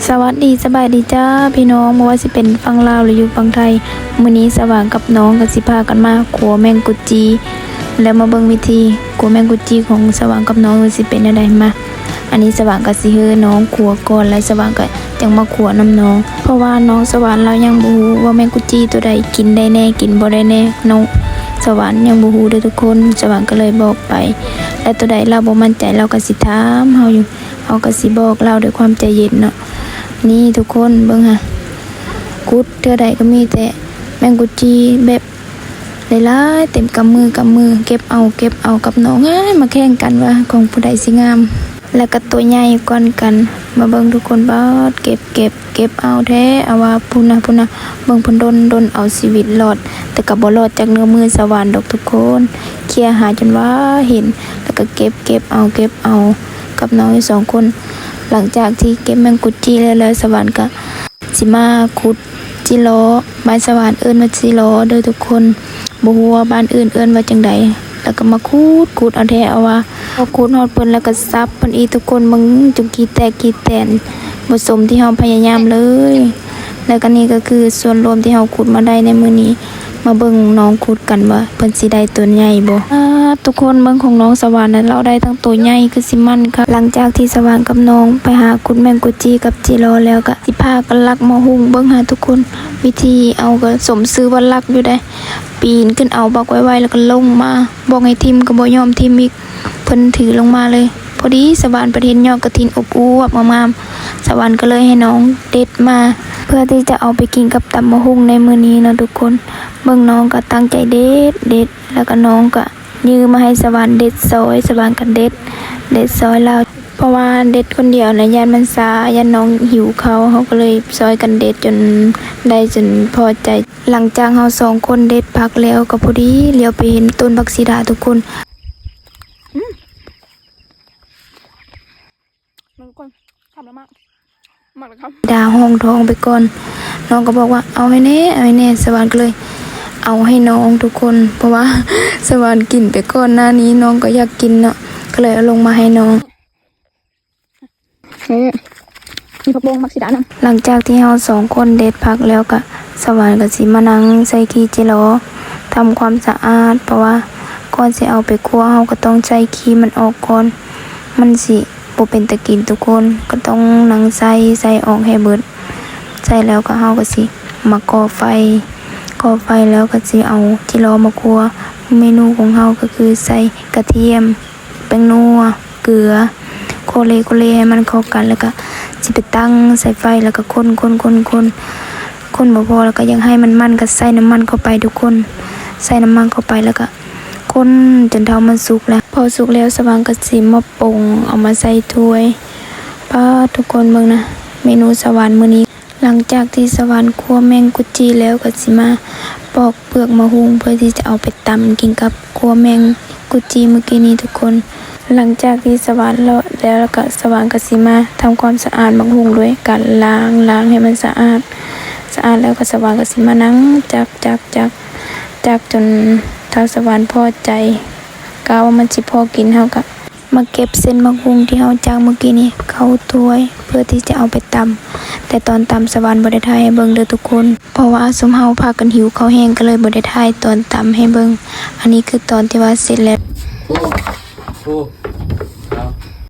ສະຫວັດດີ ສະບາຍດີຈ້າພີ່ນ້ອງ ບໍ່ວ່າຊິເປັນຝັ່ງລາວ ຫຼື ຢູ່ຝັ່ງໄທ. ມື້ນີ້ສະຫວ່າງກັບນ້ອງກໍຊິພາກັນມາຂົ້ວແມງກຸດຈີ່ ແລ້ວມາເບິ່ງວິທີຂົ້ວແມງກຸດຈີ່ຂອງສະຫວ່າງກັບນ້ອງວ່າຊິເປັນແນວໃດ. ມາ ອັນນີ້ສະຫວ່າງກໍຊິໃຫ້ນ້ອງຂົ້ວກ່ອນ ແລ້ວສະຫວ່າງກໍຈັ່ງມາຂົ້ວນຳນ້ອງ ເພາະວ່ານ້ອງສະຫວ່າງລາວຍັງບໍ່ຮູ້ວ່າແມງກຸດຈີ່ຕົວໃດກິນໄດ້ແດ່ ກິນບໍ່ໄດ້ແດ່ ນ້ອງສະຫວ່າງຍັງບໍ່ຮູ້ເດີທຸກຄົນ. ສະຫວ່າງກໍເລີຍບອກໄປ ແລ້ວຕົວໃດລາວບໍ່ໝັ້ນໃຈ ລາວກໍຊິຖາມເຮົາຢູ່ ເຮົາກໍຊິບອກລາວດ້ວຍຄວາມໃຈເຢັນເນາະ. ນີ້ທຸກຄົນເບິ່ງຫາ ຂຸດເທື່ອໃດກໍມີແຕ່ແມງກຸດຈີ່ແບບຫຼາຍໆ ເຕັມກຳມືກຳມື ເກັບເອົາ ເກັບເອົາກັບນ້ອງ ເອີຍ ມາແຂ່ງກັນວ່າຂອງຜູ້ໃດຊິງາມ ແລ້ວກໍຕົວໃຫຍ່ກ່ອນກັນ. ມາເບິ່ງທຸກຄົນ ບາດ ເກັບ ເກັບ ເກັບເອົາແທ້ ເອົາວ່າ ພຸ້ນນະ ພຸ້ນນະ ເບິ່ງເພິ່ນດົນ ດົນເອົາຊີວິດລອດ ແຕ່ກໍບໍ່ລອດຈາກເງື້ອມືສະຫວ່າງດອກທຸກຄົນ. ເຄຍຫາຈົນວ່າເຫັນ ແລ້ວກໍເກັບ ເກັບເອົາ ເກັບເອົາກັບນ້ອງຢູ່ສອງຄົນ. ຫຼັງຈາກທີ່ເກັບແມງກຸດຈີ່ແລ້ວ ແລ້ວສະຫວ່າງກໍຊິມາຂຸດຈິລໍ ບ້ານສະຫວ່າງເອີ້ນວ່າຈິລໍເດີທຸກຄົນ ບໍ່ຮູ້ວ່າບ້ານອື່ນເອີ້ນວ່າຈັ່ງໃດ. ແລ້ວກໍມາຂຸດ ຂຸດເອົາແທ້ ເອົາວ່າ ພໍຂຸດຮອດເພິ່ນແລ້ວກໍສັບເພິ່ນອີກທຸກຄົນ ເບິ່ງຈົນຂີ້ແຕກຂີ້ແຕນ ບໍ່ສົມທີ່ເຮົາພະຍາຍາມເລີຍ. ແລ້ວກໍນີ້ກໍຄືສ່ວນລວມທີ່ເຮົາຂຸດມາໄດ້ໃນມື້ນີ້ ມາເບິ່ງນ້ອງຂຸດກັນວ່າເພິ່ນຊິໄດ້ຕົວໃຫຍ່ບໍ່. ອາ ທຸກຄົນເບິ່ງຂອງນ້ອງສະຫວ່າງນັ້ນ ລາວໄດ້ທັງຕົວໃຫຍ່ຄືຊິມັນຄັກ. ຫຼັງຈາກທີ່ສະຫວ່າງກັບນ້ອງໄປຫາຂຸດແມງກຸດຈີ່ກັບຈິລໍແລ້ວ ກໍຊິພາກັນລັກໝາກຫຸ່ງ. ເບິ່ງຫາທຸກຄົນ ວິທີເອົາກໍສົມຊື່ວ່າລັກຢູ່ໃດ໋ ປີນຂຶ້ນເອົາບັກໄວໆ ແລ້ວກໍລົງມາ ບອກໃຫ້ຖິ້ມກໍບໍ່ຍອມຖິ້ມອີກ ເພິ່ນຖືລົງມາເລີຍ. ພໍດີສະຫວ່າງປະເທດຍອດກະຖິນອົບອວບງາມໆ ສະຫວ່າງກໍເລີຍໃຫ້ນ້ອງເດັດມາ ເພື່ອທີ່ຈະເອົາໄປກິນກັບຕຳໝາກຫຸ່ງໃນມື້ນີ້ເນາະທຸກຄົນ. ເບິ່ງນ້ອງກໍຕັ້ງໃຈເດັດ ເດັດ ແລ້ວກໍນ້ອງກໍຍື່ມາໃຫ້ສະຫວ່າງເດັດຊອຍ ສະຫວ່າງກໍເດັດ ເດັດຊອຍລາວ ເພາະວ່າເດັດຄົນດຽວນະ ຢ້ານມັນຊ້າ ຢ້ານນ້ອງຫິວເຂົ້າ ເຮົາກໍເລີຍຊ່ອຍກັນເດັດຈົນໄດ້ ຈົນພໍໃຈ. ຫຼັງຈາກເຮົາສອງຄົນເດັດຜັກແລ້ວ ກໍພໍດີຫຼຽວໄປເຫັນຕົ້ນບັກສີດາທຸກຄົນ. ອືມ ມັນຄົນ ຄຳລະໝາກ ໝາກລະຄຳ ດາຫ້ອງທ້ອງໄປກ່ອນ ນ້ອງກໍບອກວ່າ ເອົາໃຫ້ແດ່ ເອົາໃຫ້ແດ່ ສະຫວ່າງກໍເລີຍເອົາໃຫ້ນ້ອງທຸກຄົນ ເພາະວ່າສະຫວ່າງກິນໄປກ່ອນໜ້ານີ້ ນ້ອງກໍຢາກກິນເນາະ ກໍເລີຍເອົາລົງມາໃຫ້ນ້ອງ. ນີ້ ມີຜັກບົ້ງ ໝາກສີດານຳ. ຫຼັງຈາກທີ່ເຮົາສອງຄົນເດັດຜັກແລ້ວ ກະສະຫວ່າງກະຊິມານັ່ງໃສ່ຂີ້ຈິລໍ ທຳຄວາມສະອາດ ເພາະວ່າກ່ອນຊິເອົາໄປຂົ້ວ ເຮົາກໍຕ້ອງໃຊ້ຂີ້ມັນອອກກ່ອນ ມັນຊິບໍ່ເປັນຕາກິນທຸກຄົນ ກໍຕ້ອງນັ່ງໃສ່ ໃສ່ອອກໃຫ້ເບິດ. ໃສ່ແລ້ວກໍເຮົາກໍຊິມາກໍ່ໄຟ ກໍ່ໄຟແລ້ວກໍຊິເອົາຈິລໍມາຂົ້ວ. ເມນູຂອງເຮົາກໍຄືໃສ່ກະທຽມ ແປ້ງນົວ ເກືອ ໂຄເລໂຄເລໃຫ້ມັນເຂົ້າກັນ ແລ້ວກະຊິໄປຕັ້ງໃສ່ໄຟ ແລ້ວກະຄົນໆໆໆ ຄົນບໍ່ພໍ ແລ້ວກະຢາກໃຫ້ມັນມັນ ກະໃສ່ນ້ຳມັນເຂົ້າໄປທຸກຄົນ ໃສ່ນ້ຳມັນເຂົ້າໄປ ແລ້ວກະຄົນຈົນເທົ່າມັນສຸກແລ້ວ. ພໍສຸກແລ້ວ ສະຫວ່າງກະຊິມາປົງເອົາມາໃສ່ຖ້ວຍ. ປາດ ທຸກຄົນເບິ່ງນະ ເມນູສະຫວ່າງມື້ນີ້. ຫຼັງຈາກທີ່ສະຫວ່າງຂົ້ວແມງກຸດຈີ່ແລ້ວ ກໍຊິມາປອກເປືອກໝາກຫຸ່ງ ເພື່ອທີ່ຈະເອົາໄປຕຳກິນກັບຂົ້ວແມງກຸດຈີ່ມື້ກີ້ນີ້ທຸກຄົນ. ຫຼັງຈາກທີ່ສະຫວ່າງເລາະແລ້ວ ແລ້ວກໍສະຫວ່າງກໍຊິມາທຳຄວາມສະອາດໝາກຫຸ່ງດ້ວຍການລ້າງ ລ້າງໃຫ້ມັນສະອາດ ສະອາດແລ້ວກໍສະຫວ່າງກໍຊິມານັ່ງຈັກ ຈັກ ຈັກ ຈັກຈົນເທົ່າສະຫວ່າງພໍໃຈ ກະວ່າມັນຊິພໍກິນ ເຮົາກະ ມາເກັບເສັ້ນໝາກຫຸ່ງທີ່ເຮົາຈັກມື້ກີ້ນີ້ເຂົ້າຖ້ວຍ ເພື່ອທີ່ຈະເອົາໄປຕຳ. ແຕ່ຕອນຕຳສະຫວ່າງບໍ່ໄດ້ຖ່າຍໃຫ້ເບິ່ງເດີທຸກຄົນ ເພາະວ່າຊຸມເຮົາພາກັນຫິວເຂົ້າແຮງ ກໍເລີຍບໍ່ໄດ້ຖ່າຍຕອນຕຳໃຫ້ເບິ່ງ. ອັນນີ້ຄືຕອນທີ່ວ່າເສັດແລ້ວ. ໂອ້